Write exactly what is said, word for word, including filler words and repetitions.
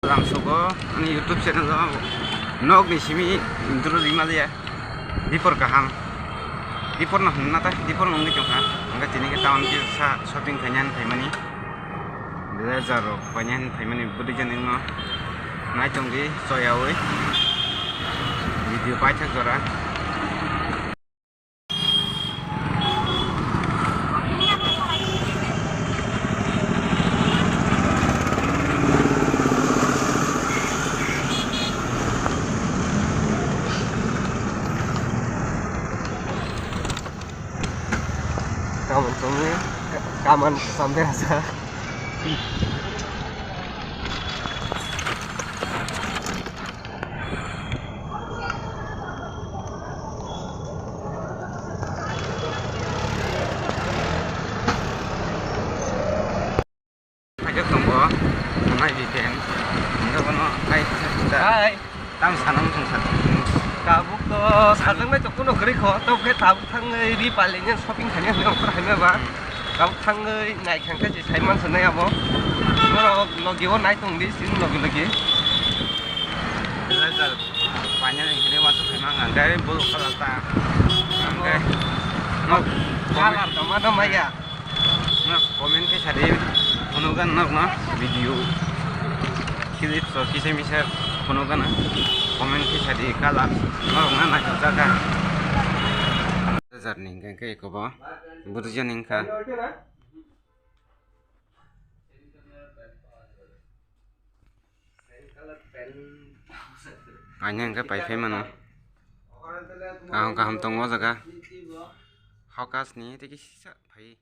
Lamsogo ani YouTube channel o nokni simi intro rima liya. Dipor kaham. Dipor no hwnna ta, dipor no wngwi tongkha. Hwnkhe tini khe town kisa shopping khaina hinwi phaimani. Blazer rok paina hinwi phaimani bwdwi jani no. Nai tongdi choyaui. Video paithak jora. Kaman tongwi, kaman samde asa. Paijak tongo, nai di ten. Hingke bono hai kisa kisa. Hai. Tang sanang tong sa. Tabuk to sajak nai to kuno kwrwi kho, to khe tabuk thangwi ri pali nyen shopping khaina hinwi ongkhor haima ba. Hmm. Tabuk thangwi nai khangkhe je sai mansa nai abo. Norok logi o nai tong di, sini logi logi. Blazer paina hinwi wansuk khaima ang, direct blue colour ta. Ang khe nok. Colour to ma no maya. Nok comment khe sadi, phunukgwn nok no video clip so kisa misa phunukgwn comment khe sadi colour norok na naithok jakha. Blazer ni hingkhe eko bo bwrwija ni wngkha. Aini hingkhe pai phai mano. Kaham kaham tongo o jaga. Hawkasni tei kisa phai.